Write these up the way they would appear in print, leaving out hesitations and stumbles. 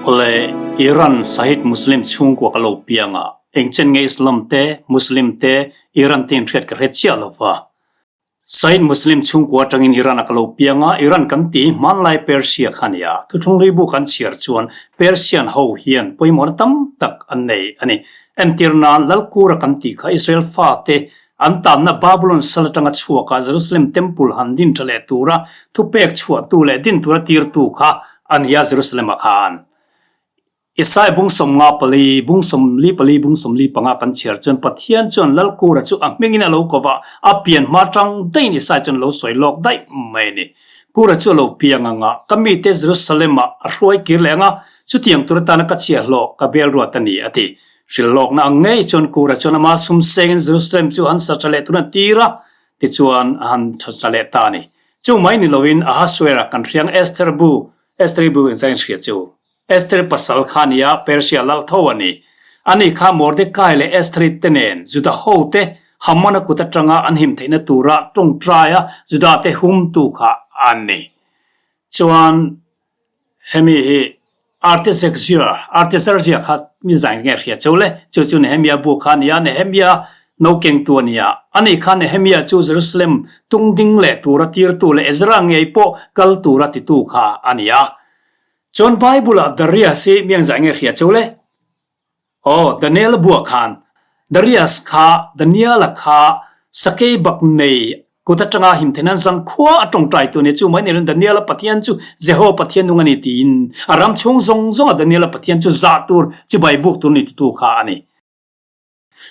Awle, Iran Sahid Muslim chhungkua ka lo piang a, engchen nge Islam te, Muslim te, Iran te inhriat ka hre chiah lo va. Sahid Muslim chhungkua atangin Iran a ka lo piang a, Iran kan tih hi hmanlai Persia kha a ni a, thuthlung ribu kan chhiar chuan Persian ho hian pawimawhna tam tak an nei a ni. Entir nan Lalkura kan tih kha Israel fate An tanna Babulon sal atanga chhuaka Jerusalem Temple han din tha leh tura thupek chhuahtu leh din tura tirtu kha a ni a Jerusalem-ah khan. Isaiah bung 54, bung 44, bung 45 kan chhiar chuan Pathian chuan Lalkura chu a hmingin a lo ko va, a pian hma tang daihin Isaiah chuan a lo sawi lawk daih mai a ni. Kura chu a lo piang ang a, ka mite Jerusalem-ah a hruai kir leh ang a, chutiang tur atana ka chhiahhlawh ka bel ruat a ni, a ti. Hrilhlawkna ang ngei chuan Kura chuan ama sum sengin Jerusalem chu an sa tha leh tun a tir a, tichuan a han tha tha leh ta a ni. Chu mai ni loin Ahasuera kan hriang Esther bu, Esther-i bu engzah in hria chu? Esther pasal kha a ni a, Persia lal tho a ni. Ani kha Mordekai leh Esther-i te nen Juda hote Haman-a kut atanga an him theihna tura tawngtaia Juda te humtu kha a ni. Chuan Hemi hi Artexerxes, Artexerxes kha mi zai nge hria cheu le, chu chu Nehemia bu kha a ni a, Nehemia no kengtu a ni a. Ani kha Nehemia chu Jerusalem tung ding leh tura tirtu leh Ezra ngei pawh kal tura titu kha a ni a. Chuan Bible-ah Darius hi mi ang zai nge hria cheu le? Aw, Daniel-a buah khan Darius kha Daniel-a kha sakei bak nei kut atanga him theih nan zang khua a tawngtai tu a ni. Chu mai niloin Daniel-a Pathian chu Jehova Pathian nung a ni tiin a ram chhung zawng zawnga Daniel-a Pathian chu zah tur chibai buk tur ni titu kha a ni.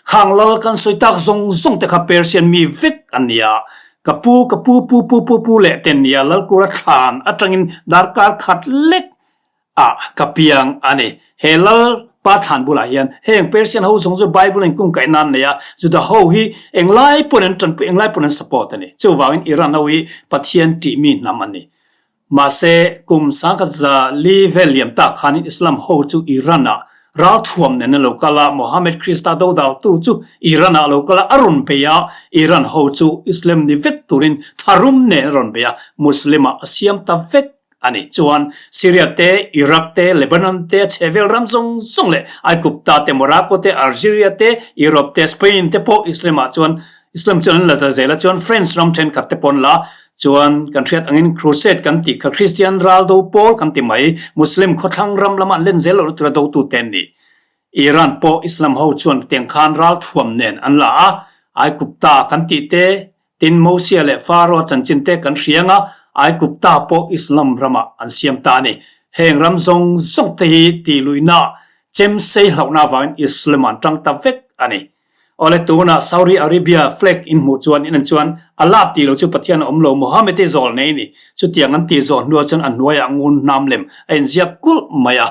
Khang lal kan sawi tak zawng zawng te kha Persian mi vek an ni a, ka pu, ka pu pu pu pu pu leh ten nia Lalkura thlan atangin darkar khat lek ah ka piang a ni. He lal pa thlan bulah hian heng Persian ho zawng chu Bible in kungkaih nan nei a, Juda ho hi englai pawn an tanpui, englai pawn an support a ni. Chuvangin Iran ho hi Pathian tihmi hnam an ni. Mahse, kum 1004 vel liam tak khanin Islam ho chu Iran ah ralthuam nen an lo kal a, Mohammed Krista dodaltu chu Iran ah a lo kal a, a rawn bei a, Iran ho chu Islam ni vek turin tharum nen a rawn bei a, Muslim ah a siam ta vek a ni. Chuan Syria te, Iraq te, Lebanon te, a chhehvel ram zawng zawng leh Aigupta te, Morocco te, Algeria te, Europe te, Spain te pawh Islam ah chuan Islam chuan an la ta zel a, chuan French ram thenkhat te pawh an la chuan kan hriat angin Crusade kan tih kha Christian ral do pawl kan ti mai, Muslim khawthlang ram lama an len zel loh na tura dotu te an ni. Iran pawh Islam ho chuan tiang khan ral thuam nen an la a, Aigupta kan tih te, Tin, Mosia leh Faro chanchin te kan hriang a, Aigupta pawh Islam ramah an siam ta a ni. Heng ram zawng zawng te hi tih luihna chem sei hlauhna avangin Islam an tang ta vek a ni. Awle, tunah Saudi Arabia flag in hmuh chuan in an chuan Allah tih lo chu Pathian a awm lo, Mohammed hi zawl nei a ni. Chutiang an tih zawh hnuah chuan a hnuaiah ngun hnam lem a inziak kulh mai a.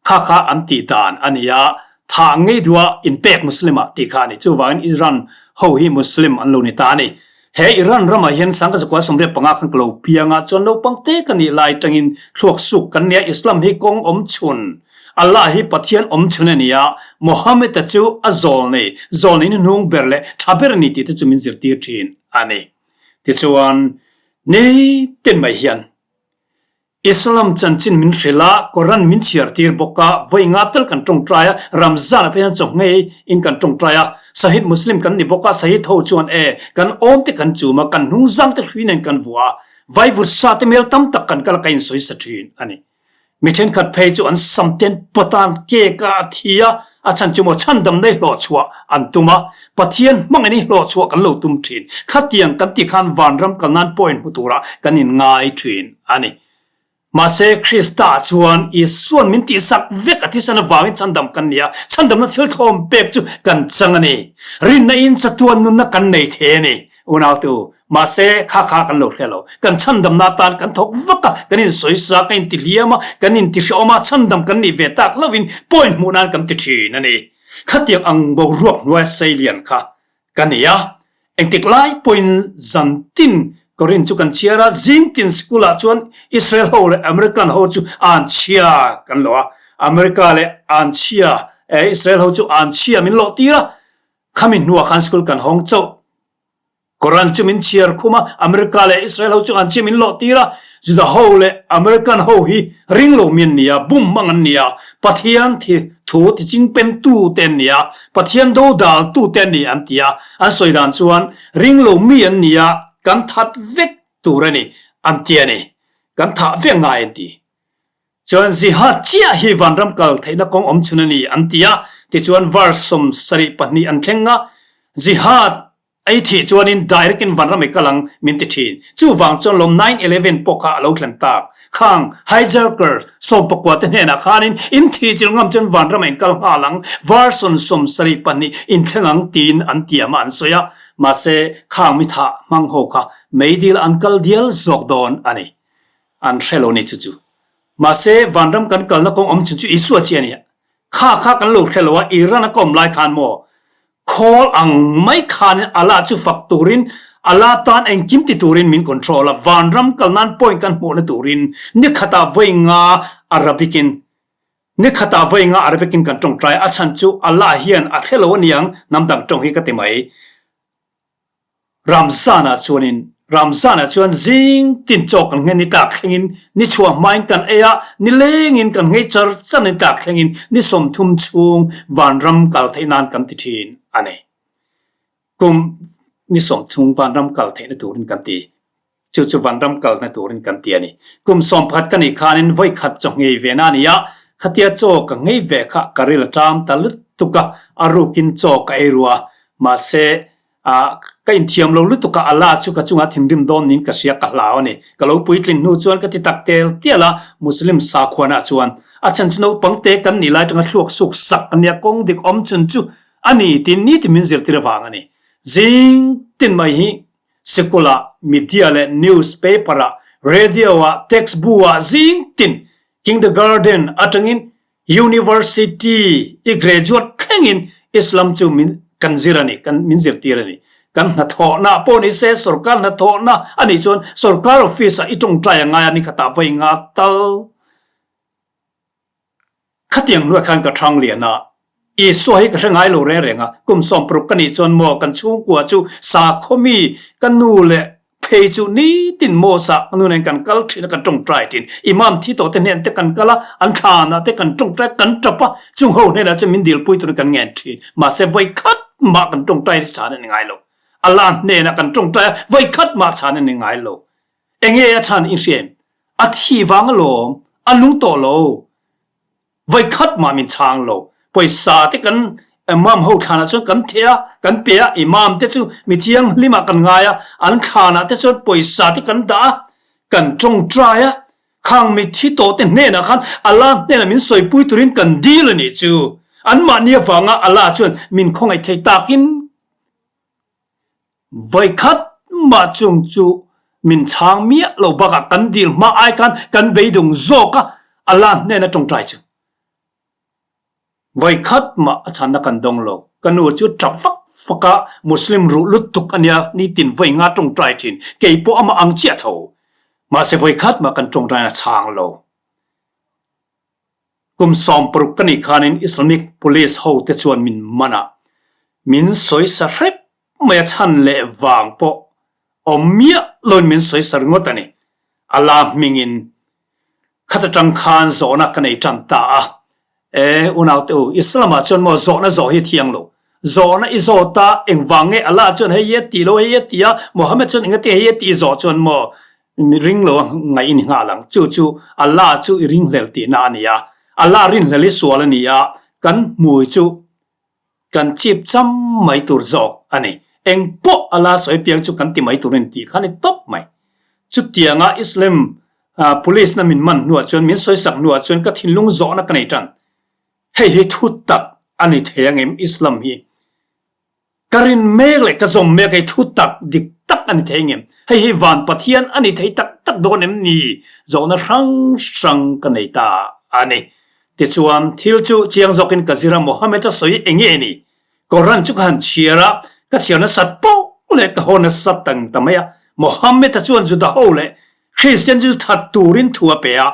Kha kha an tih dan a ni a, tha ngei duha inpek Muslim ah tih kha a ni. Chuvangin Iran ho hi Muslim an lo ni ta a ni. He Iran ramah hian sangka zakua 85 khan ka lo piang a, chuan naupang te ka nih lai tangin thluak suk kan nia, Islam hi kawng awm chhun, Allah hi Pathian awm chhun a ni a, Mohammed-a chu a zawl nei, zawl nei hnuhnung ber leh tha ber a ni tih te chu min zirtir thin a ni. Tichuan, nitin mai hian Islam chanchin min hrilh a, Koran min chhiar tir bawk a, vawi nga tal kan tawngtai a, Ramzan ah phei hian chawhngei in kan tawngtai a, Sahid Muslim kan ni bawk a, Sahid ho chuan e, kan awm te kan chum a, kan hnungzang te hlui nen kan vuah a, vaivut sa te mel tam tak kan kal a, ka insawi sa thin a ni. Mi thenkhat phei chu an sam ten pawtan kek a, a thi a, a chhan chu maw chhandam nei hlawhchhuah an tum a, Pathian hmangin i hlawhchhuah kan lo tum thin. Khatiang kan tih khan vanram kal nan point hmu turah kan inngai thin a ni. Mahse, Krista chuan Isua'n min tihsak vek a thisen avangin chhandam kan ni a, chhandamna thil thlawm pek chu kan chang a ni. Rinna in chatuan nunna kan nei thei a ni. Unautu, mahse, kha kha kan lo hria lo. Kan chhandamna atan kan thawk vak a, kan insawisa, kan intihliam a, kan intihreawm a, chhandam kan nih ve tak hlauhin point hmuh nan kan ti thin a ni. Khatiang ang boruak hnuaia seilian kha ka ni a, engtik lai pawhin zan tin Korin chu kan chhiar a, zing tin school ah chuan Israel ho leh American ho chu an chhia kan lo a, America leh an chhia, Israel ho chu an chhia min lawh tir a, khami hnuah khan school kan hawng chauh. Koran chu min chhiar khum a, America leh Israel ho chu an chi min lawh tir a, Juda ho leh American ho hi ring lo mi an ni a, bum hmang an ni a, Pathian thi thu ti ching pen tu te an ni a, Pathian do dal tu te an ni an ti a, an sawi dan chuan ring lo mi an ni a, kan that vek tur a ni an ti a ni, kan thah vek ngai an ti. Chuan Jihad chiah hi vanram kal theihna kawng awm chhun a ni an ti a, tichuan verse 72 an thleng a, Jihad Ei thih chuanin direct in vanram i kal ang min ti thin. Chuvang chuan lawm 9/11 pawh kha a lo thlen tak. Khang hijackers sawmpakua te hnenah khanin in thih chilh ngam chuan vanram ah in kal nghal ang, version 72 in thleng ang tiin an tiam a an sawi a. Mahse khang mi thah hmang ho kha meidil an kal dial zawk dawn a ni. An hre lo ni chu chu. Mahse vanram kan kalna kawng awm chhun chu Isua chi a ni. Kha kha kan lo hre lo a, Iran a ka awm lai khan maw Khawl ang mai khanin Allah chu fak turin, Allah tan engkim ti turin min control a, vanram kal nan point kan hmuhna turin ni khatah vawi nga Arabic in ni khatah vawi nga Arabic in kan tawngtai a, a chhan chu Allah hian a hre lo aniang hnam dang tawng hi ka ti mai. Ramzan-ah chuanin Ramzan-ah chuan zing tin chaw kan nghen ni tlak thlengin ni chhuah hmain kan ei a, ni lengin kan nghei char char ni tlak thlengin ni 30 chhung vanram kal theih nan kan ti thin a ni. Kum ni 30 vanram kal theihna turin kan ti. Chu chu vanram kalna turin kan ti a ni. Kum 11 ka nih khanin vawi khat chaw nghei ve na a ni a, khatia chaw ka nghei ve kha ka ril a ṭam ta lutuk a, a rukin chaw ka ei rua. Mahse, ah, ka inthiam lo lutuk a, Allah chu ka chungah thinrim dawn niin ka hria, ka hlau a ni. Ka lo puitlin hnu chuan ka ti tak tel tial a, Muslim sakhuanah chuan a chhan chu naupang te kan nih lai tanga thluak suk sak a nia, kawng dik awm chhun chu a ni tiin nitin min zirtir avang a ni. Zing tin mai hi Sikul-ah, media leh news paper-ah, radio-ah, text bu-ah zing tin kindergarten atangin university i graduate thlengin Islam chu min kan zir a ni, kan min zirtir a ni. Kan hnathawhna pawh ni se, sorkar hnathawhna a nih chuan sorkar office-ah i tawngtai a ngai a, nikhatah vawi nga tal. Khatiang hnuai khan ka ṭhang lian a, Isua hi ka hre ngai lo reng reng a, kum 60 ka nih chuan maw kan chhungkua chu sakhaw mi ka nu leh phei chu nitin mosque-ah ka nu nen kan kal ṭhin a, kan ṭawngṭai ṭhin. Imam thi tawh te hnen te kan kal a, an thlanah te kan ṭawngṭai kan ṭap a, chung ho hnenah chuan min dilpui turin kan ngen ṭhin. Mahse vawi khat mah kan ṭawngṭai hi chhan a ni ngai lo. Allah hnenah kan ṭawngṭai a, vawi khat mah chhan a ni ngai lo. Enge a chhan i hria em? A thi vang alawm, a nung tawh lo. Vawikhat mah min chhang lo. Pawisa te kan Imam ho thlanah chuan kan theh a, kan pe a, Imam te chu mi thianghlim ah kan ngai a, an thlanah te chuan pawisa te kan dah a, kan tawngtai a, khang mi thi tawh te hnenah khan Allah hnenah min sawipui turin kan dil a nih chu. Anmahni avanga Allah chuan min khawngaih thei takin Vawikhat mah chung chu min chhang miah lo bakah kan dil hma ai khan kan beidung zawk a, Allah hnena tawngtai chu vawikhat mah a chhanna kan dawng lo. Ka nu chu tap fak fak a, Muslim ruh lutuk a nia, nitin vawi nga tawngtai thin, kei pawh amah ang chiah tho. Mahse vawikhat mah kan tawngtaina chhang lo. Kum 60 ka nih khanin Islamic Police ho te chuan min man a, min sawisa hrep mai a chhan leh vang pawh awm miah loin min sawisa ringawt a ni. Allah hmingin khat atang khan zawhna ka nei tan ta a. E, unaute u, Islam ah chuan maw zawhna zawh hi a thiang lo. Zawhna i zawt a, engvang nge Allah chuan hei hi a ti lo, hei hi a ti a, Muhammad chuan engati hei hi a tih zawh chuan maw Mi ring lo a ngaih i ni nghal ang. Chu chu Allah chu i ringhlel tihna a ni a. Allah rinhlel hi sual a ni a, kan hmui chu kan chip cham mai tur zawk a ni. Eng pawh Allah sawi piang chu kan ti mai tur a ni tih kha a ni tawp mai. Chutianga Islam police na min man hnuah chuan, min sawisak hnuah chuan ka thinlung zawhna ka nei tan. Hei hi thu tak a ni thei angem Islam hi? Ka rin mek leh ka zawm mek hei thu tak dik tak a ni thei ngem? Hei hi van Pathian a ni thei tak tak dawn em ni? Zawhna hrang hrang ka nei ta a ni. Tichuan, thil chu chiang zawkin ka zir a, Mohammed-a sawi eng nge ni? Koran chu ka han chhiar a, ka chhiar nasat poh leh ka haw nasat tang ta mai a. Mohammed-a chuan Juda ho leh Kristian chu that turin thu a pe a,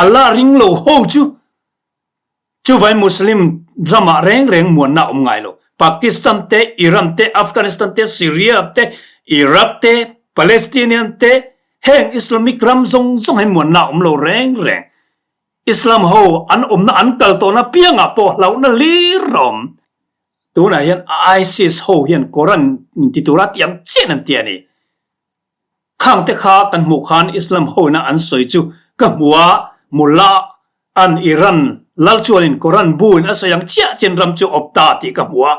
Allah ring lo ho chu Chuvai Muslim ramah reng reng muanna a awm ngai lo. Pakistan te, Iran te, Afghanistan te, Syria te, Iraq te, Palestinian te, heng Islamic ram zawng zawng hian muanna a awm lo reng reng. Islam ho an awmna an kal tawhna piangah pawh hlauhna hlir a awm. Tunah hian ISIS ho hian Koran in ti tura tih ang chiah in an ti a ni. Khang te kha kan hmuh khan Islam ho ina an sawi chu ka hmu a, Mullah an Iran lal chuanin Koran bu in a sawi ang chiah chian ram chu awp ta tih ka hmu a.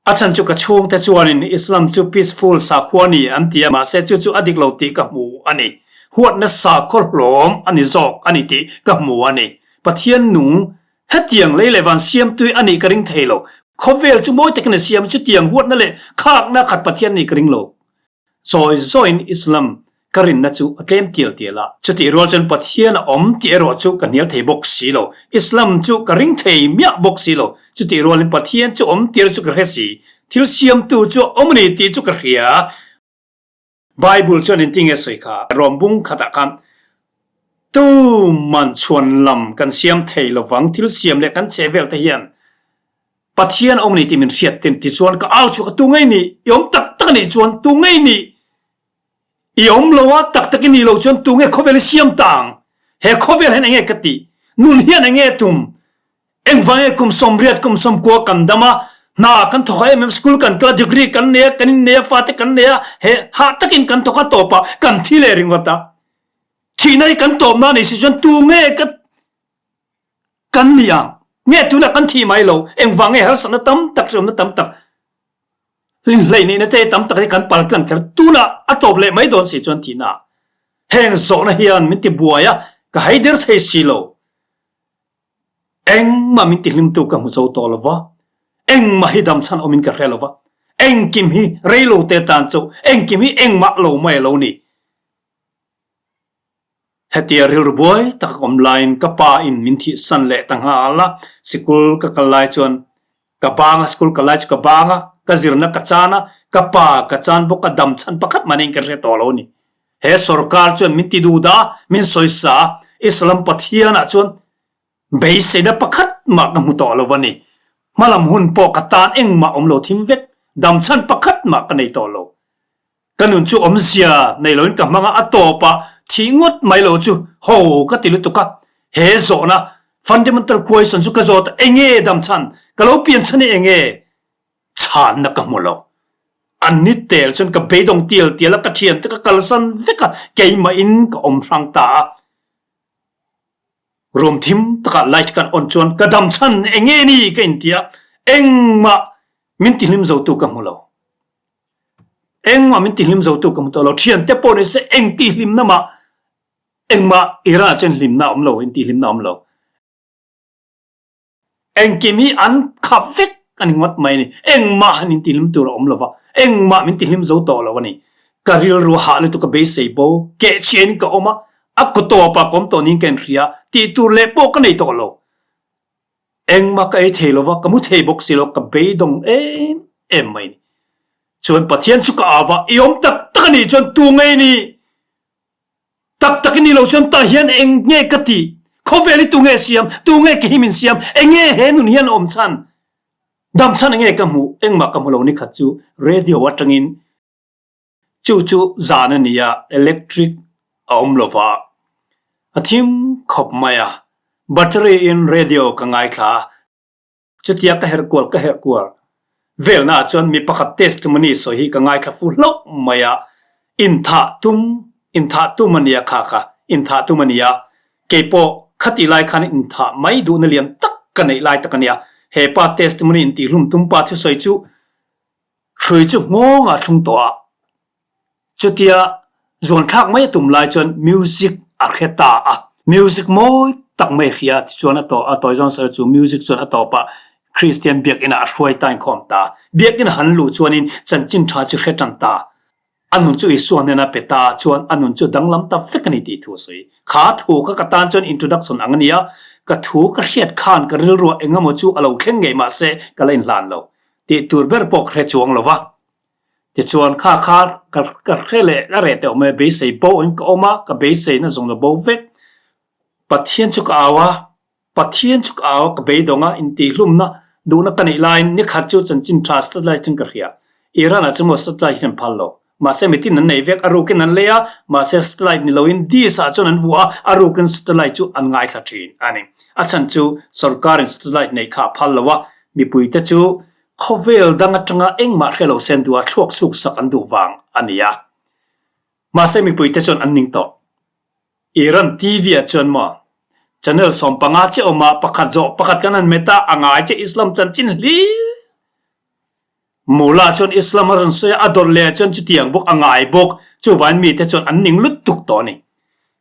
A chhan chu ka chhungte chuanin Islam chu peaceful sakhua a ni an ti a, mahse chu chu a dik lo tih ka hmu a ni. Huatna sakhaw hlawm a ni zawk a ni tih ka hmu a ni. Pathian nung hetiang lei leh van siamtui a nih ka ring thei lo. Khawvel chu mawi takin a siam a, chutiang huatna leh khakna khat Pathian a nih ka ring lo. Sawi zawiin Islam ka rinna chu a tlem tial tial a. Chutih rual chuan Pathian a awm tih erawh chu ka hnial thei bawk si lo. Islam chu ka ring thei miah bawk si lo. Chutih rualin Pathian chu awm tir chu ka hre si. Thil siamtu chu a awm a ni tih chu ka hria. Bible chuan engtin nge sawi kha? Rom bung khatah khan tuman chhuan lam kan siam thei lovang, thil siam leh kan chhe vel te hian Pathian a awm a ni tih min hriat tin tichuan ka au chhuak a, tu ngei nih i awm tak tak a nih chuan tu ngei nih i awm lo a, tak tak i nih loh chuan tu nge khawvel i siam ta ang? He khawvel hian enge ka tih? Nun hian enge tum? Engvang nge kum 80 kum 90 kan dam a, hna kan thawk a em em, school kan kal a, degree kan nei a, kan innei a, fate kan nei a, he hah takin kan thawk a tawp a, kan thi leh ringawt a. Thihna hi kan tawpna a nih si chuan tu nge ka Kan ni ang. Nge tunah kan thih mai lo, engvang nge harsatna tam tak, hreawmna tam tak, hlimhleihneihna te tam tak hi kan pal tlang kher, tunah a tawp leh mai dawn si chuan thihna ah heng zawhna hian min ti buai a, ka haider thei si lo. Engmah min ti hlimtu ka hmu zo tawh lo va, engmah hi damchhan awmin ka hre lo va, engkim hi reilo te tan chauh, engkim hi engmah lo mai a lo ni. Hetia rilru buai tak a awm laiin ka pa in min thihsan leh ta nghal a, sikul ka kal lai chuan ka bang a, sikul kal lai chu ka bang a, ka zirna ka chan a, ka pa ka chan bawk a, dam chhan pakhat mahni in ka hre tawh lo a ni. He sorkar chuan min ti duh dah a, min sawisa a, Islam Pathian ah chuan beiseina pakhat mah ka hmu tawh lo a ni. Hmalam hun pawh ka tan engmah awm lo thim vek, dam chhan pakhat mah ka nei tawh lo. Ka nun chu awmzia nei loin ka hmang a, a tawpah thih ngawt mai lo chu ho ka ti lutuk a. He zawhna, fundamental question, chu ka zawt a, enge dam chhan? Ka lo pian chhan hi enge? Chhanna ka hmu lo. An ni tel chuan ka beidawng tial tial a, ka thiante ka kalsan vek a, keimahin ka awm hrang ta a. Room thim takah light kan on chuan ka dam chhan enge ni ka inti a, engmah min tihlim zotu ka hmu lo. Engmah min tihlim zotu ka hmu tawh lo. Thiante pawh ni se eng tihlimna mah engmah Iran ah chuan hlimna a awm lo, intihlimna a awm lo. Engkim hi an khap vek a ni ngawt mai a ni. Engmah han intihlim tur a awm lo va, engmah min tihlim zo tawh lo a ni. Ka rilru hah lutuk ka beisei bo, kehchhiain ka awm a, a kaw tawpah ka awm tawh niin ka inhria, tih tur leh pawh ka nei tawh lo. Engmah ka ei thei lo va, ka mu thei bawk si lo, ka beidawng em em mai ni. Chuan Pathian chu ka au va, I awm tak tak a nih chuan tu ngei ni? Tak tak i nih loh chuan tah hian eng nge ka tih? Khawvel hi tu nge siam? Tu nge ka hi min siam? Eng nge he nun hian awm chhan? Dam chhan eng nge ka hmuh? Engmah ka hmu lo ni khat chu radio atangin Chu chu zan a ni a, electric a awm lo va, a thim khawp mai a, battery in radio ka ngaithla a, chutia ka herh kual ka herh kual velna ah chuan mi pakhat testimony sawi hi ka ngaithla fu hlauh mai a, inthah tum inthah tum a nia kha kha inthah tum a nia, keipawh khatih lai khan inthah mai duhna lian tak ka neih lai tak a nia, he pa testimony intihhlum tum pa thusawi chu Hrui chu nghawng ah thlung tawh a, chutia zuan thlak mai a tum lai chuan music a hre ta a, music mawi tak mai a hria tichuan a tawp a tawi zawn sawi chu music chuan a tawp ah Kristian biakinn ah a hruai ta inkhawm ta, biakinn a han luh chuanin chanchin tha chu hre tan ta, a nun chu Isua hnena pe ta chuan a nun chu danglam ta vek a ni tih thu a sawi. Kha thu kha ka tan chuan introduction ang a nia, ka thu ka hriat khan ka rilruah engemaw chu a lo thleng ngei mahse ka la inhlan lo. Tih tur ber pawh ka hre chuang lo va. Tichuan kha kha ka ka hre leh ka reh teh awm e, beisei bo in ka awm a, ka beiseina zawng la bo vek. Pathian chu ka au a, Pathian chu ka au a, ka beidawng a, intihhlumna duhna ka neih laiin nikhat chu chanchin tha start lai chuan ka hria. Iran ah chu maw satellite hi an phal lo. Mahse mitin an nei vek, a rukin an lei a, mahse satellite ni loin dish ah chuan an vuah a, a rukin satellite chu an ngaithla thin a ni. A chhan chu sorkarin satellite neih kha a phal lo a, mipuite chu khawvel dang atanga engmah hre lo sen duha thluak suk sak an duh vang a ni a. Mahse mipuite chuan an ning tawh. Iran TV ah chuan maw channel 15 che awm a, pakhat zawh pakhat kan han met a, a ngai che Islam chanchin hlir. Mullah chuan Islam a rawn sawi a, a dawrh leh chuan chutiang bawk a ngai bawk. Chuvain mite chuan an ning lutuk tawh a ni.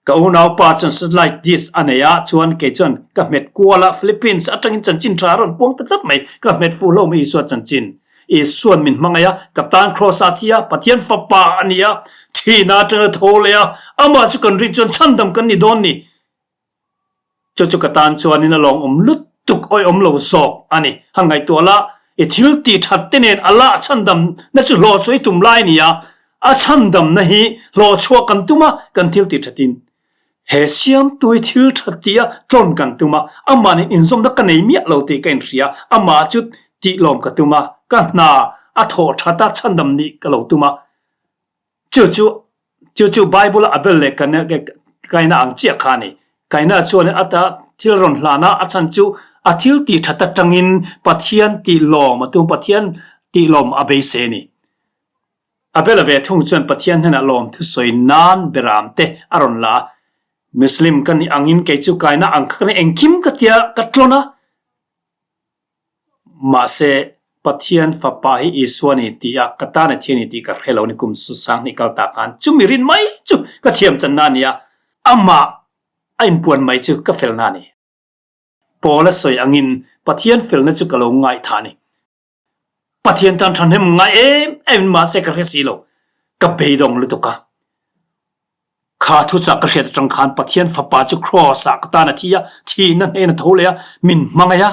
Ka unaupa chuan satellite dish a nei a, chuan kei chuan ka hmet kual a, Philippines atangin chanchin tha a rawn puang ta tlat mai. Ka hmet fuh hlawm a Isua chanchin. Isuan min hmangaih a, ka tan Kraws ah thi a, Pathian fapa a ni a, thihna atanga tho leh a, amah chu kan rin chuan chhandam kan ni dawn ni. Chu chu ka tan chuanin a lawngawm lutuk awihawm lo zawk a ni. Han ngaihtuah la, i thil tih that te nen a lah chhandamna chu hlawhchhuah i tum lai a ni a, a chhandamna hi hlawhchhuah kan tum a, kan thil tih thatin he siamtui thil tha tia tlawn kan tum a, amah nen inzawmna ka nei miah lo tih ka inhria, amah chu tih lawm ka tum a, ka hna a thawh that a chhandam nih ka lo tum a. Chu chu chu chu Bible a Abel leh Kaina ang chiah kha a ni. Kaina chuan a ta thil rawn hlan a, a chhan chu a thil tih that atangin Pathian tih lawm a tum, Pathian tih lawm a beisei a ni. Abel a ve thung chuan Pathian hnenah lawm thusawi nan beram te a rawn la a. Muslim ka nih angin kei chu Kaina ang kha ka ni engkim ka tia ka tlawn a. Mahse, Pathian Fapa hi Isua ni tih a, ka tan a thi a ni tih ka hre lo ni kum sanghnih kal ta khan chumi rin mai chu ka thiam channa a ni a, amah a inpuan mai chu ka felna a ni. Paul a sawi angin Pathian felna chu ka lo ngaihthah a ni. Pathian tan thahnem ngai em em mahse ka hre si lo, ka beidawng lutuk a. Kha thuchah ka hriat atang khan Pathian Fapa chu Kraws ah ka tan a thi a, thihna hnen a tho leh a, min hmangaih a.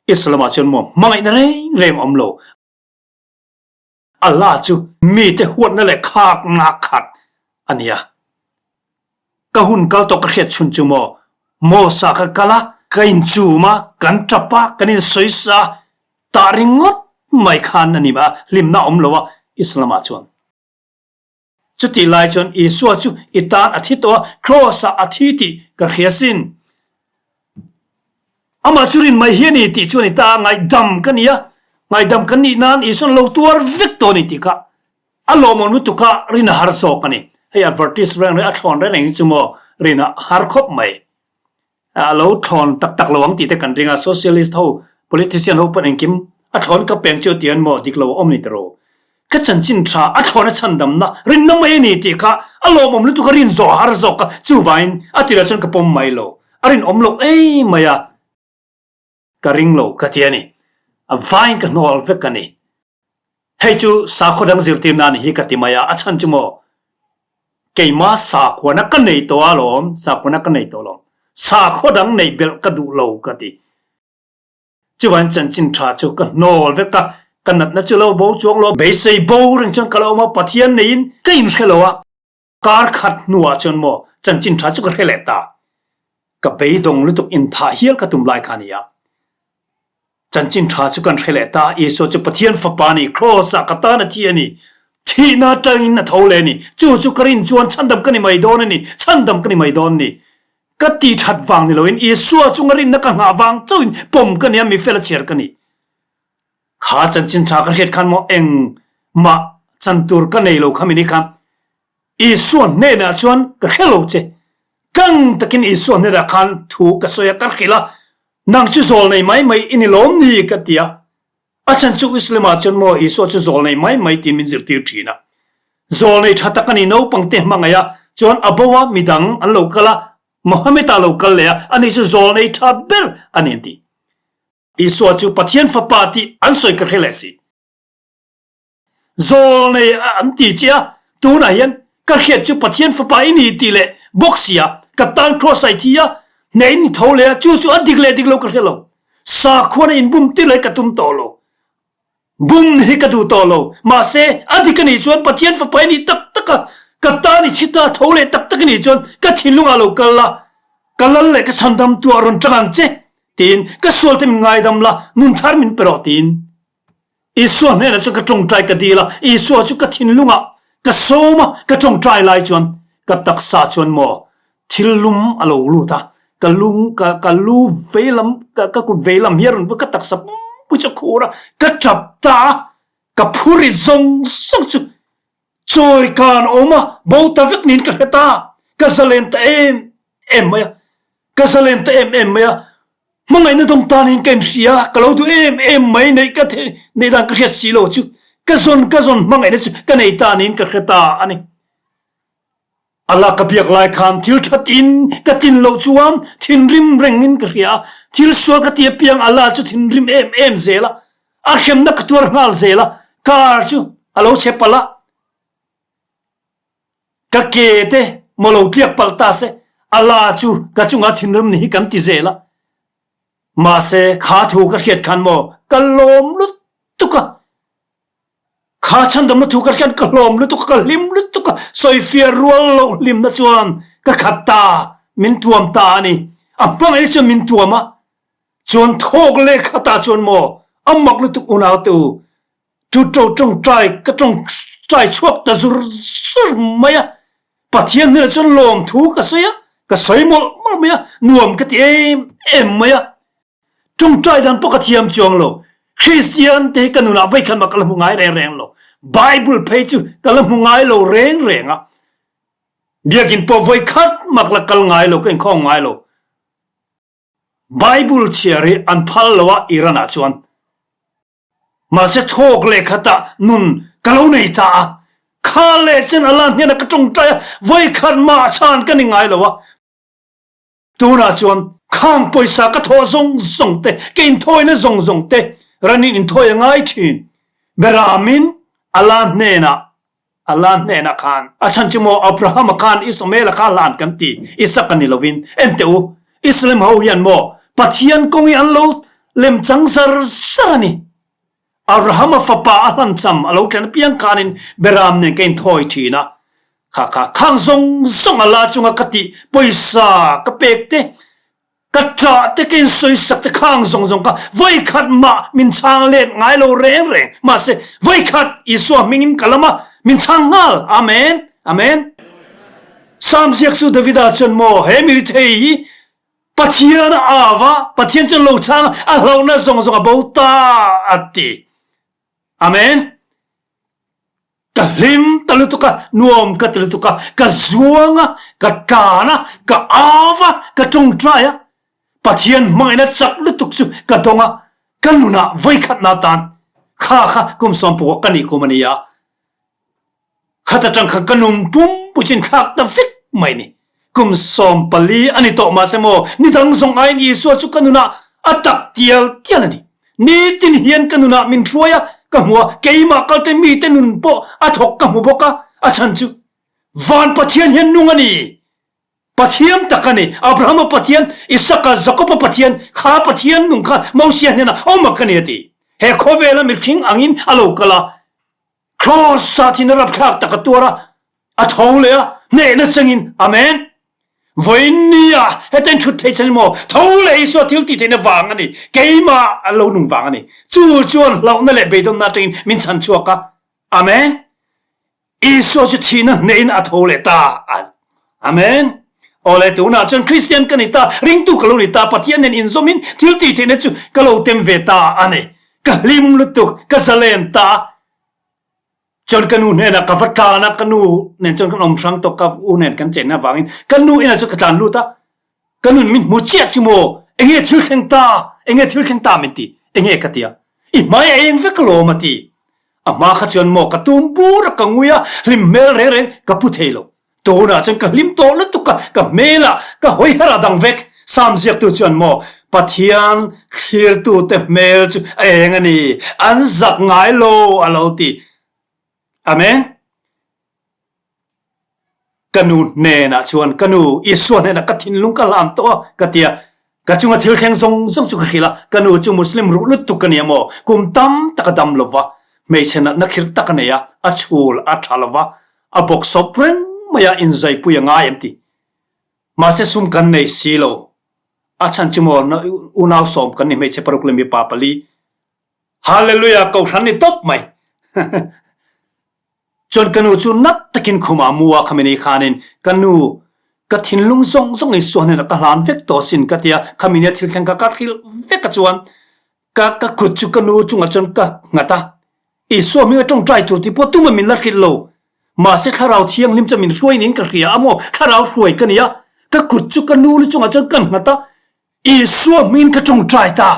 Islam ah chuan maw hmangaihna reng reng a awm lo. Allah chu mite huatna leh khakna khat a ni a. Ka hun kal tawh ka hriat chhun chu maw Mosque ah ka kal a, ka inchum a, kan tap a, kan insawisa a, tah ringawt mai khan a ni a, hlimna a awm lo a Islam ah chuan. Chutih lai chuan Isua chu i tan a thi tawh a, Kraws-ah a thi tih ka hria sin. Amah chu rin mai hi a ni tih chuan i ta ngaihdam ka ni a, ngaihdam kan nih nan Isua'n lo tuar vek tawh a ni tih kha a lawmawm lutuk a, rin a har zawk a ni. Hei advertise reng reng a thlawn reng reng hi chu maw rin a har khawp mai. A lo thlawn tak tak lo ang tih te kan ring a, socialist ho, politician ho pawn engkim a thlawn ka peng chu tian maw dik lo a awm ni tiraw? Ka chanchin tha a thlawn a chhandamna rinna mai a ni tih kha a lawmawm lutuk a rin zawh a har zawk a, chuvangin a tirah chuan ka pawm mai lo, a rinawm loh ei mai a, ka ring lo ka ti a ni, a vaiin ka hnawl vek a ni. Hei chu sakhaw dang zirtirna a nih hi ka ti mai a, a chhan chu maw keima sakhuana ka nei tawh a lawm, sakhuana ka nei tawh lawm, sakhaw dang neih belh ka duh lo ka ti. Chuan chanchin tha chu ka hnawl vek a, ka natna chu lo bo chuang lo, beisei bo reng chuan ka lo awm a, Pathian neiin ka inhre lo a. Kar khat hnuah chuan maw chanchin tha chu ka hre leh ta. Ka beidawng lutuk inthah hial ka tum lai kha a ni a. Chanchin tha chu kan hre leh ta, Isua chu Pathian Fapa a ni, Kraws ah ka tan a thi a ni, thihna atangin a tho leh a ni, chu chu ka rin chuan chhandam ka ni mai dawn a ni, chhandam ka ni mai dawn a ni. Ka ti that vang ni loin Isua chunga rinna ka nghah vang chauhin pawm ka ni a, mi fel a chhiar ka ni. Kha chanchin tha ka hriat khan maw engmah chan tur ka nei lo kha mi ni kha Isua hnenah chuan ka hre lo che. Tlang takin Isua hnenah khan thu ka sawi a, ka hrilh a, nang chu zawl nei mai mai i ni lawm ni ka ti a. A chhan chu Islam ah chuan maw Isua chu zawl nei mai mai tiin min zirtir thin a. Zawl nei tha tak a ni naupang te hmangaih a, chuan a bo a midang an lo kal a, Mohammed ah lo kal leh a, ani chu zawl nei tha ber a ni an ti. Isua chu Pathian Fapa tih an sawi ka hre leh si. Zawl nei an ti che a, tunah hian ka hriat chu Pathian Fapa i ni tih leh bawk si a, ka tan kraws ai thi a, hneh in ni tho leh a, chu chu a dik leh dik lo ka hre lo. Sakhuana inbum tir leh ka tum tawh lo. Bum hi ka duh tawh lo. Mahse, a dik a nih chuan Pathian Fapa i nih tak tak a, ka tan i thi ta tho leh tak tak a nih chuan ka thinlungah lo kal la, ka lal leh ka chhandam tu ah rawn tang ang che, tiin ka sual te min ngaidam la, nun thar min pe rawh tiin. Isua hnenah chuan ka tawngtai ka dil a, Isua chu ka thinlungah ka sawm a, ka tawngtai lai chuan ka taksa chuan maw thil lum a lo lut a, ka lung ka ka lu vei lam ka ka kut vei lam hi a rawn ka taksa pui chu a khur a, ka tap ta a, ka phurit zawng zawng chu chawi kan awm a, bo ta vek niin ka hre ta, ka zalen ta em em mai a, ka zalen ta em em mai a. Hmangaihna dawng tanin ka inhria, ka lo duh em em mai neih ka theih neih dan ka hriat si lo chu ka zawn ka zawn hmangaihna chu ka nei tanin ka hre ta a ni. Allah ka biak lai khan thil that in ka tlin loh chuan thinrim rengin ka hria a, thil sual ka ti apiang Allah chu thinrim em em zel a, a hremna ka tuar nghal zel a, car chu a lo chhe palh a. Ka ke te maw lo tliak palh ta se, Allah chu ka chungah thinrim ni hi kan ti zel a. Mahse, kha thu ka hriat khan maw ka lawm lutuk a. Kha chhandamna thu ka hriat ka hlawm lutuk a, ka hlim lutuk a, sawifiah rual loh hlimna chuan ka khat ta, min tuam ta a ni. A hmangaihna chuan min tuam a, chuan thawk leh khatah chuan maw a mak lutuk unaute u, Chu to tawngtai ka tawngtai chhuak ta zur zur mai a, Pathian hnenah chuan lawmthu ka sawi a, ka sawi mawlh mawlh mai a, nuam ka ti em em mai a. Tawngtai dan pawh ka thiam chuang lo, Kristian te hi ka nunah veikhat mah ka la hmu ngai reng reng lo, Bible phei chu ka la hmu ngai lo reng reng a, Biakinn pawh vawikhat mah ka la kal ngai lo, ka inkhawm ngai lo. Bible chhiar hi an phal lo a Iran ah chuan. Mahse thawk leh khatah nun ka lo nei ta a, kha leh chen Allah hnenah ka tawngtai a, vawikhat mah chhan ka ni ngai lo a. Tunah chuan khang pawisa ka thawh zawng zawng te, ka inthawina zawng zawng te ranin inthawi a ngai thin. Beramin Allah hnenah Allah hnenah khan a chhan chu maw Abrahama khan Ismaela kha hlan kan ti, Isaka ni lovin. Enteh u, Islam ho hian maw Pathian kawng hi an lo lem chang zar zar a ni. Abrahama fapa a hlan cham a lo thlen apiang khanin Beram nen ka inthawi thin a, kha kha khang zawng zawng Allah chunga ka tih pawisa ka pek te, Ka ṭah te ka insawisak te khang zawng zawng kha vawikhat mah min chhang let ngai lo reng reng. Mahse, vawikhat Isua hmingin ka lam a, min chhang nghal. Amen! Amen! Psalm ziak chu Davida chuan maw he mi rithei hi Pathian a au a, Pathian chuan lo chhang a, a hlauhna zawng zawng a bo ta a ti. Amen! Ka hlim ta lutuk a, nuam ka ti lutuk a, ka zuang a, ka tlan a, ka au a, ka tawngtai a. Pathian hmangaihna chak lutuk chu ka dawng a, ka nunah vawikhatna atan kha kha kum sawmpukah ka nih kum a ni a. Khat atang kha ka nun pumpui chu inthlak ta vek mai ni. Kum 14 a ni tawh mahse maw, ni dang zawng aiin Isua chu ka nunah a tak tial tial a ni. Nitin hian ka nunah min hruai a, ka hmu a, keimah kalte mite nun pawh a thawk ka hmu bawk a, a chhan chu Van Pathian hian nung a ni. Pathian tak a ni. Abrahama Pathian, Isaka, Jakoba Pathian, kha Pathian nung kha Mosia hnenah awm a ka ni a ti. He khawvela mihring angin a lo kal a, Kraws-ah thin a rapthlak tak a tuar a, a tho leh a, hnehna changin, Amen! Vawiin nia heta in thut thei chhan maw? Tho leh Isua thil tih theihna vang a ni, keimah a lo nung vang a ni. Chu chuan hlauhna leh beidawnna atangin min chhan chhuak a, Amen! Isua chu thihna hnehin a tho leh ta a, Amen! Awle, tunah chuan Kristian ka ni ta, ringtu ka lo ni ta, Pathian nen inzawmin thil tih theihna chu ka lo tem ve ta a ni. Ka hlim lutuk, ka zalen ta. Chuan ka nu hnenah ka va tlan a, ka nu nen chuan kan awm hrang tawk, ka u nen kan chenna avangin ka nu inah chuan ka tlan lut a, ka nun min hmu chiah chu maw, enge thil thleng ta, enge thil thleng ta min ti, enge ka ti a, i hmai a eng vek alawm a ti. A hma kha chuan maw ka tum bur a, ka ngui a, hlim hmel reng reng ka pu thei lo. Tunah chuan ka hlim tawh lutuk a, ka hmelah ka hawi her a dang vek. Sam ziaktu chuan maw, Pathian thlirtute hmel chu a eng a ni, an zak ngai lo a lo ti. Amen. Ka nu hnenah chuan, Ka nu, Isua hnenah ka thinlung ka hlan tawh a, ka ti a. Ka chunga thil thleng zawng zawng chu ka hrilh a, ka nu chu Muslim ruh lutuk a ni a maw, kum tam tak a dam lo va, hmeichhe natna khirh tak a nei a, a chhul a tha lo va, a bawk sawp reng mai a, inzaipui a ngai an ti. Mahse sum kan nei si lo, a chhan chu maw unau sawm kan ni hmeichhe paruk leh mipa pali. Hallelujah kohhran ni tawp mai. Chuan ka nu chu nat takin khumah a mu a, khami ni khanin ka nu ka thinlung zawng zawng Isua hnenah ka hlan vek tawh asin ka ti a, khami nia thil thleng kha ka hrilh vek a chuan ka ka kut chu ka nu chungah chuan ka nghat a, Isua hminga tawngtai tur tih pawh tuma min la hrilh lo. Mahse thlarau thianghlim chuan min hruai niin ka hria a maw, thlarau hruai ka ni a, ka kut chu ka nu lu chungah chuan ka nghat a, Isua hmingin ka tawngtai ta.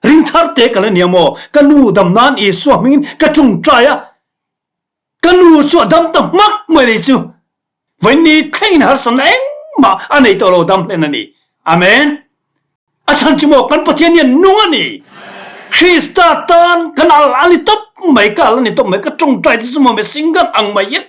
Rinthar te ka la nia maw, ka nu dam nan Isua hmingin ka tawngtai a, Ka nu chu a dam ta hmak mai nei chu vawiin thlengin harsatna engmah a nei tawh lo dam hlen a ni. Amen. A chhan chu maw kan Pathian hian nung a ni. Krista tan kan al a ni tawp mai ka al a ni tawp mai ka tawngtai te chu maw mihring kan ang mai hian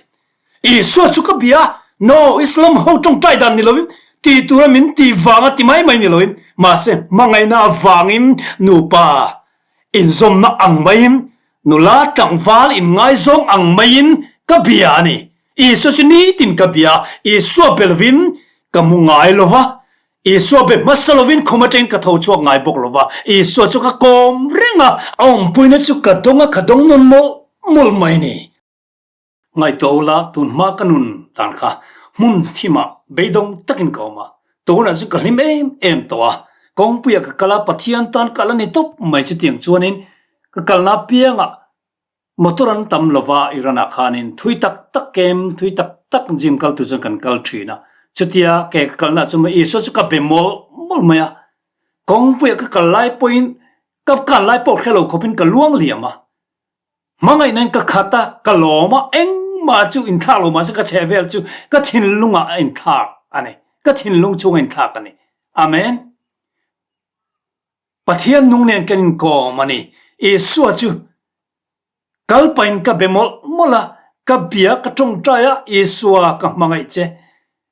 Isua chu ka bia no Islam ho tawngtai dan ni loin ti tura min ti vanga ti mai mai ni loin mahse hmangaihna avangin nupa inzawmna ang maiin Nula tlangval inngaizawng ang maiin ka bia a ni. Isua chu nitin ka bia, Isua be lovin ka mu ngai lo va, Isua be hmasa lovin khum atangin ka tho chhuak ngai bawk lo va, Isua chu ka kawm reng a, a awmpuina chu ka dawng a, ka dawng nawn mawlh mawlh mai a ni. Ngaihtuah ula, tun hma ka nun dan kha hmun thimah beidawng takin ka awm a, tunah chu ka hlim em em tawh a, kawngpuiah ka kal a, Pathian tan kal a ni tawp mai chutiang chuanin ka kalna apiangah motor an tam lova Iran ah khanin thui tak tak kem thui tak tak gym kal tur chuan kan kal thin a, chutia ke ka kalna chu Isua chu ka be mawlh mawlh mai a, kawngpuiah ka kal lai pawhin ka kal lai pawh hre lo khawpin ka luang liam a. Hmangaihna in ka khat a, ka lawm a, engmah chu inthlak lo mahse ka chheh vel chu ka thinlungah a inthlak a ni. Ka thinlung chhunga inthlak a ni. Amen. Pathian nung nen kan inkawm a ni. Isua chu kal pahin ka be mawlh mawlh a, ka bia ka tawngtai a, Isua ka hmangaih che.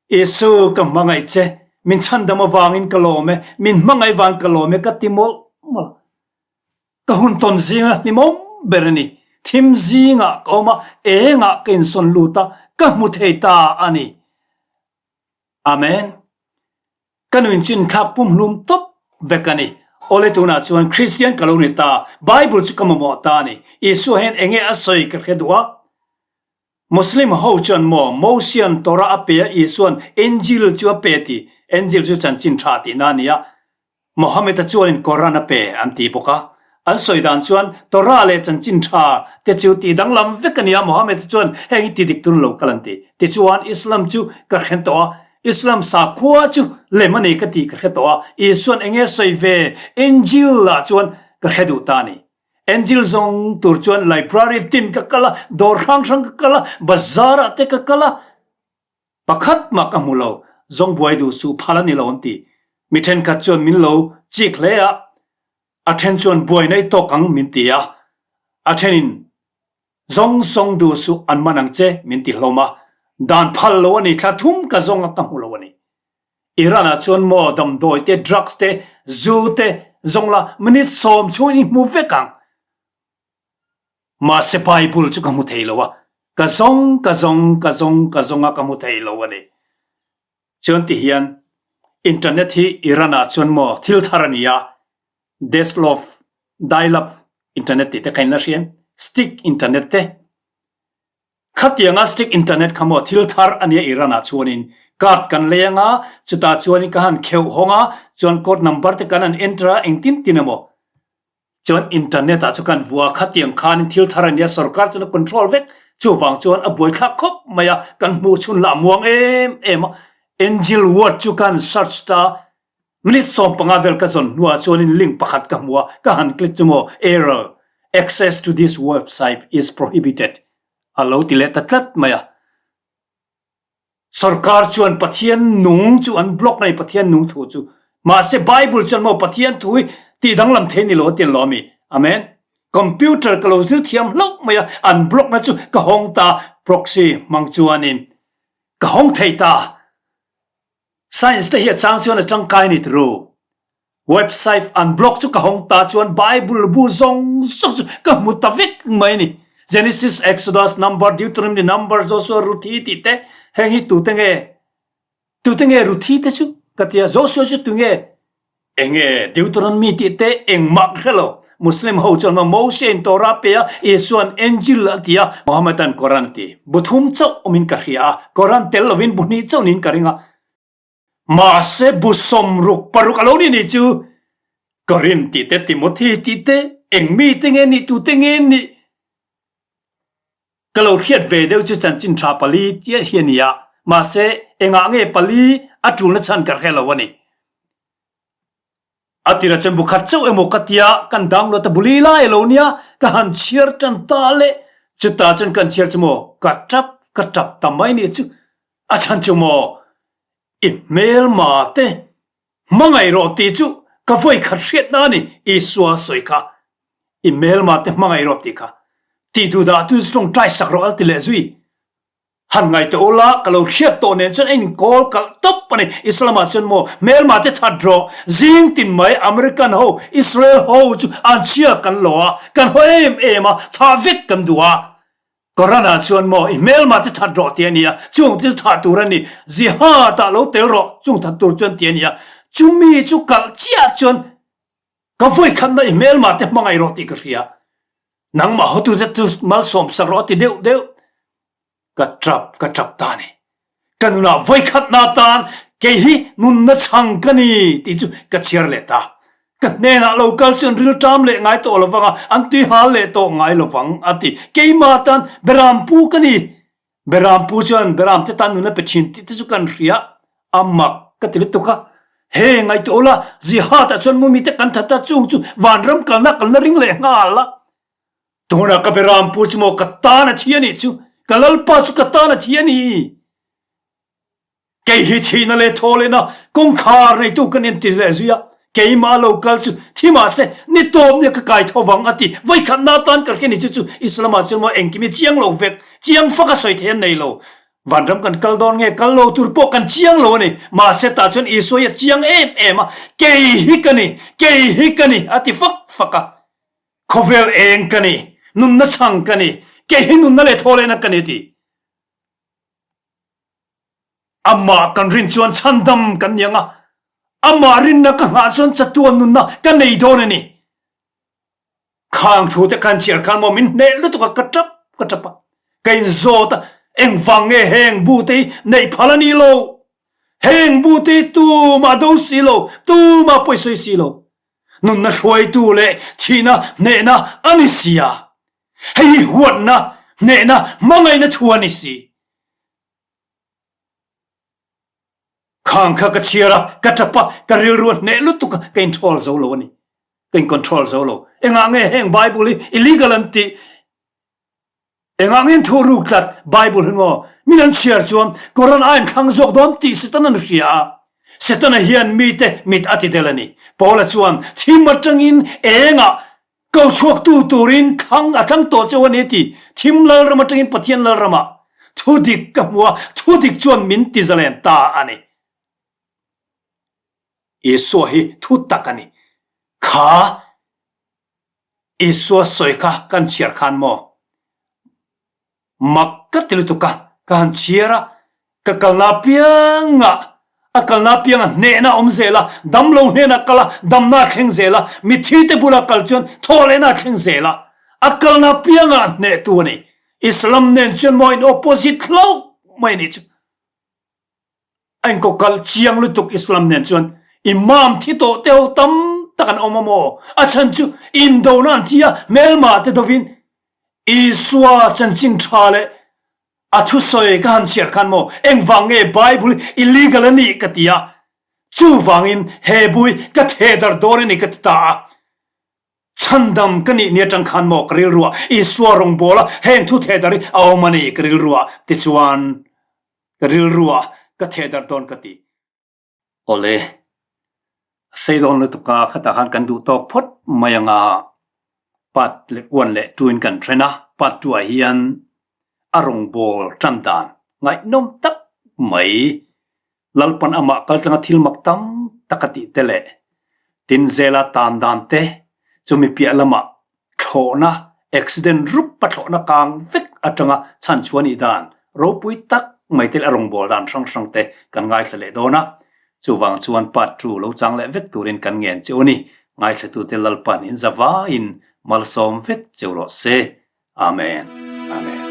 Isu ka hmangaih che. Min chhandam avangin ka lawm e, min hmangaih vang ka lawm e ka ti mawlh mawlh a. Ka hun tawn zinga hlimawm ber a ni. Thim zingah ka awm a, engah ka insawn lut a, ka hmu thei ta a ni. Amen. Ka nuin chu inthlak pumhlum tawp vek a ni. Awle tunah chuan Kristian ka lo ni ta, Bible chu ka mamawh ta a ni. Isua hian enge a sawi ka hre duh a. Muslim ho chuan maw Mosian Torah a pe a, Isuan Injil chu a pe ti. Injil chu chanchin tha tihna a ni a. Mohammed-a chuanin Koran a pe an ti bawk a. An sawi dan chuan Torah leh chanchin tha te chu tih danglam vek a ni a, Mohammed-a chuan heng hi ti dik tur lo kal an ti. Tichuan Islam chu ka hre tawh a, Islam sakhua chu lem a nei ka ti ka hre tawh a, Isuan eng nge sawi ve Injil-ah chuan ka hre duh ta a ni. Injil zawng tur chuan library tin ka kal a, dawr hrang hrang ka kal a, bazar-ah te ka kal a, Pakhat mah ka hmu lo, zawng buai duh suh phal a ni lo an ti. Mi thenkhat chuan min lo chik hle a, a then chuan buaina i tawk ang min ti a, a thenin zawng zawng duh suh an man ang che min ti hlawm a, dan phal lo a ni, thla thum ka zawng a ka hmu lo a ni. Iran ah chuan maw damdawi te, drugs te, zu te zawng la minute 10 chhungin i hmu vek ang. Mahse Bible chu ka hmu thei lo a, ka zawng ka zawng ka zawng ka zawng a ka hmu thei lo a ni. Chuan ti hian internet hi Iran ah chuan maw thil thar a ni a, desktop, dial-up internet tih te kha in la hria em? Stick internet te. Khatianga stick internet kha maw thil thar a nia Iran ah chuanin card kan lei anga chutah chuanin ka han kheuh hawng a, chuan code number te kan han enter a engtin tin emaw. Chuan internet ah chu kan vua khatiang khanin thil thar a nia sorkar chuan a control vek chuvang chuan a buaithlak khawp mai a kan hmuh chhun lah a muang em em a angel word chu kan search ta minute 15 vel ka zawn hnuah chuanin link pakhat ka hmu a ka han click chu maw error access to this website is prohibited a lo ti leh ta tlat mai a. Sorkar chuan Pathian nung chu an block mai Pathian nung thu chu. Mahse Bible chuan maw Pathian thu hi tih danglam thei ni lo ati an lo ami. Amen. Computer ka lo zir thiam hlauh mai a, an block na chu ka hawng ta proxy hmang chuanin ka hawng thei ta. Science te hi a chang chuan a tangkai ni turu. Website an block chu ka hawng ta chuan Bible bu zawng zawng chu ka hmu ta vek mai a ni. Genesis, Exodus, Number, Deuteronomy, Number, Joshua, Ruthi tih te heng hi tute nge? Tute nge Ruthi te chu ka ti a, Joshua chu tunge? Enge Deuteronomy tih te engmah ka hre lo. Muslim ho chuan maw Moshe in Torah pe a, Isuan Injil a ti a, Mohammed an Koran a ti. Bu thum chauh awmin ka hria a, Koran tel lovin bu hnih chauh niin ka ring a. Mahse bu 66 a lo ni ni chu Korin tih te Timothy tih te eng mi te nge nih tu te nge nih Ka lo hriat ve deuh chu chanchin tha pali chiah hi a ni a, mahse engah nge pali a tulna chhan ka hre lo a ni. A tirah chuan bu khat chauh emaw ka tia kan download a buli lai a lo nia, ka han chhiar tan ta le, chutah chuan kan chhiar chu maw ka tap ka tap ta mai nih chu, a chhan chu maw i hmelma te Hmangaih rawh tih chu ka vawi khat hriatna a ni, Isua sawi kha. I hmelma te hmangaih rawh tih kha. Tih duh dah tu chu tawngtai sak rawh a ti leh zui. Han ngaihtuah ula, ka lo hriat tawh nen chuan a inkawl kalh tawp a ni. Islam ah chuan maw hmelma te that rawh, zing tin mai American ho, Israel ho chu an chhia kan lo a, kan haw em em a, thah vek kan duh a. Koran-ah chuan maw i hmelma te that rawh tih a ni a, chung te chu thah tur a ni, Jihad-ah lo tel rawh, chung that tur chuan tih a ni a, chumi chu kalh chiah chuan ka vawikhatna i hmelma te hmangaih rawh tih ka hria, nangmah hotu te chu malsawm sak rawh a ti deuh deuh, ka tap ka tap ta a ni. Ka nunah vawikhatna atan kei hi nunna chhang ka ni tih chu ka chhiar leh ta. Ka hnenah lo kal chu an rilṭam leh ngai tawh lovang a, an tuihal leh tawh ngai lovang a ti. Keimah tan Berampu ka ni. Berampu chuan Beramte tan nunna pe thin tih te chu kan hria a mak ka ti lutuk a. He ngaihtuah ula, Jihad ah chuan mumite kan that a, chung chu vanram kalna kan la ring leh nghal a. Tunah ka Berampu chu maw ka tan a thi a nih chu, ka Lalpa chu ka tan a thi a ni. Kei hi thihna leh thaw lehna kawngkhar neitu kan inti leh zui a, keimah lo kal chu thi mahse ni tawp nia ka kai tho vang a ti. Vawikhatna atan ka hria ni chu chu Islam ah chuan maw engkim hi chiang lo vek, chiang fak a sawi thei an nei lo. Vanram kan kal dawn nge kal lo tur pawh kan chiang lo a ni. Mahse tah chuan Isua hi a chiang em em a, kei hi ka ni, kei hi ka ni a ti fak fak a. Khawvel eng ka ni, nunna chhang ka ni, kei hi nunna leh thaw lehna ka ni a ti. Amah kan rin chuan chhandam kan ni ang a, amah rinna ka nghah chuan chatuan nunna ka nei dawn a ni. Khang thu te khan chhiar khan maw min hneh lutuk a, ka tap ka tap a, ka inzawt a, engvang nge heng bu te hi neih phal a ni lo, heng bu te hi tumah do si lo, tumah pawisawi si lo. Nunna hruaitu leh thihna hnehna a ni si a, hei hi huatna, hnehna, hmangaihna thu a ni si. Khang kha ka chhiar a, ka tap a, ka rilru a hneh lutuk a, ka inthrawl zo lo a ni. Ka incontrol zo lo. Engah nge heng Bible hi illegal an tih? Engah nge thu ruk tlat Bible hi maw? Min an chhiar chuan Koran a inthlang zawk dawn tih Setana an hria a. Setana hian mite mit a ti del a ni. Paula chuan thim atangin engah ko chhuaktu turin thlang a thlang tawh cheu a ni a ti. Thim lalram atangin Pathian lalramah thu dik ka hmu a, thu dik chuan min ti zalen ta a ni. Isua hi thu tak a ni. Kha Isua sawi kha kan chhiar khan maw? Mak ka ti lutuk a, ka han chhiar a, ka kalna apiangah, a kalna apianga hnehna a awm zel a, damlo hnena kal a, damna a thleng zel a, mitthi te bula kal chuan thawhlehna a thleng zel a, a kalna apiangah hnehtu a ni. Islam nen chuan maw in opposite hlauh mai a nih chu. A inko kal chiang lutuk Islam nen chuan Imam thi tawh te ho tam tak an awm a maw? A chhan chu indona an thi a, hmelma te dovin Isua chanchin tha leh a thusawi ka han chhiar khan maw engvang nge Bible hi illegal a nih ka ti a, chuvangin he bui ka theh dar dawn a ni ka ti ta a. Chhandam ka nih ni atang khan maw ka rilruah Isua rawngbawla heng thu theh dar hi a awm a ni ka rilruah tichuan Ka rilruah ka theh darh dawn ka ti. Awle, a sei dawn lutuk a, khatah khan kan duh tawk phawt mai anga part leh one leh two in kan then a, part two ah hian a rawngbâwl tan dan ngaihnawm tak mai Lalpan amah kaltlanga thil mak tam tak a tih te leh tin zela tan dan te chumi piah lamah thlawhna, accident rup a thlawhna kang vek atanga chhan chhuah nih dan ropui tak mai te leh a rawngbâwl dan hrang hrang te kan ngaithla leh dawn a. Chuvang chuan part two lo chang leh vek turin kan ngen che u ni. Ngaithlatute Lalpan in zavaiin malsawm vek cheu rawh se. Amen. Amen.